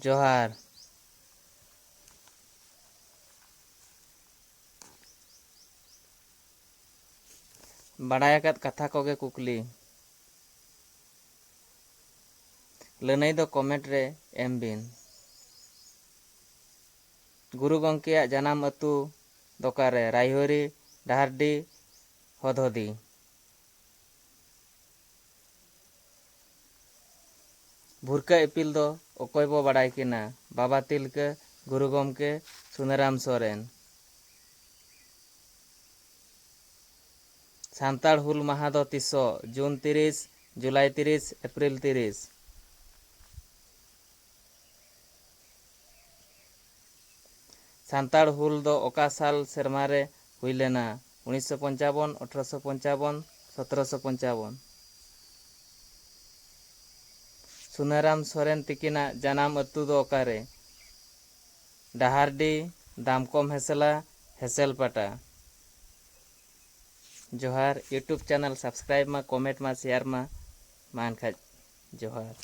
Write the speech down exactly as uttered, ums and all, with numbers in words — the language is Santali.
ᱡᱚᱦᱟᱨ᱾ ᱵᱟᱲᱟᱭ ᱟᱠᱟᱫ ᱠᱟᱛᱷᱟ ᱠᱚᱜᱮ ᱠᱩᱠᱞᱤ᱾ ᱞᱟᱹᱱᱟᱹᱭ ᱫᱚ comment ᱨᱮ ᱮᱢ ᱵᱤᱱ᱾ ᱜᱩᱨᱩ ᱜᱚᱢᱠᱮᱭᱟᱜ ᱡᱟᱱᱟᱢ ᱟᱹᱛᱩ ᱫᱚ ᱚᱠᱟᱨᱮ? ᱨᱟᱭᱦᱚᱨᱤ, ᱰᱟᱦᱟᱨᱰᱤ, ᱦᱚᱫᱦᱚᱫᱤ᱾ ᱵᱷᱩᱨᱠᱟᱹ ᱤᱯᱤᱞ ᱫᱚ ᱚᱠᱚᱭ ᱵᱚ ᱵᱟᱲᱟᱭ ᱠᱤᱱᱟ? ᱵᱟᱵᱟ ᱛᱤᱞᱠᱟᱹ, ᱜᱩᱨᱩ ᱜᱚᱢᱠᱮ ᱥᱩᱱᱟᱹᱨᱟᱢ ᱥᱚᱨᱮᱱ᱾ ᱥᱟᱱᱛᱟᱲ ᱦᱩᱞ ᱢᱟᱦᱟ ᱫᱚ ᱛᱤᱥᱚᱜ? ᱡᱩᱱ ᱛᱤᱨᱤᱥ, ᱡᱩᱞᱟᱭ ᱛᱤᱨᱤᱥ, ᱮᱯᱨᱤᱞ ᱛᱤᱨᱤᱥ᱾ ᱥᱟᱱᱛᱟᱲ ᱦᱩᱞ ᱫᱚ ᱚᱠᱟ ᱥᱟᱞ ᱥᱮᱨᱢᱟ ᱨᱮ ᱦᱩᱭ ᱞᱮᱱᱟ? ᱩᱱᱤᱥᱥᱚ ᱯᱚᱧᱪᱟᱵᱚᱱ, ᱟᱴᱷᱨᱚᱥᱚ ᱯᱚᱧᱪᱟᱵᱚᱱ, ᱥᱚᱛᱨᱚᱥᱚ ᱯᱚᱧᱪᱟᱵᱚᱱ᱾ ᱥᱩᱱᱟᱹᱨᱟᱢ ᱥᱚᱨᱮᱱ ᱛᱤᱠᱤᱱᱟᱜ ᱡᱟᱱᱟᱢ ᱟᱹᱛᱩ ᱫᱚ ᱚᱠᱟᱨᱮ? ᱰᱟᱦᱟᱨᱰᱤ, ᱫᱟᱢᱠᱚᱢ ᱦᱮᱥᱮᱞᱟ, ᱦᱮᱥᱮᱞᱯᱟᱴᱟ᱾ ᱡᱚᱦᱟᱨ᱾ YouTube channel subscribe ᱢᱟ, comment ᱢᱟ, share ᱢᱟ᱾ ᱢᱟ ᱮᱱᱠᱷᱟᱡ ᱡᱚᱦᱟᱨ᱾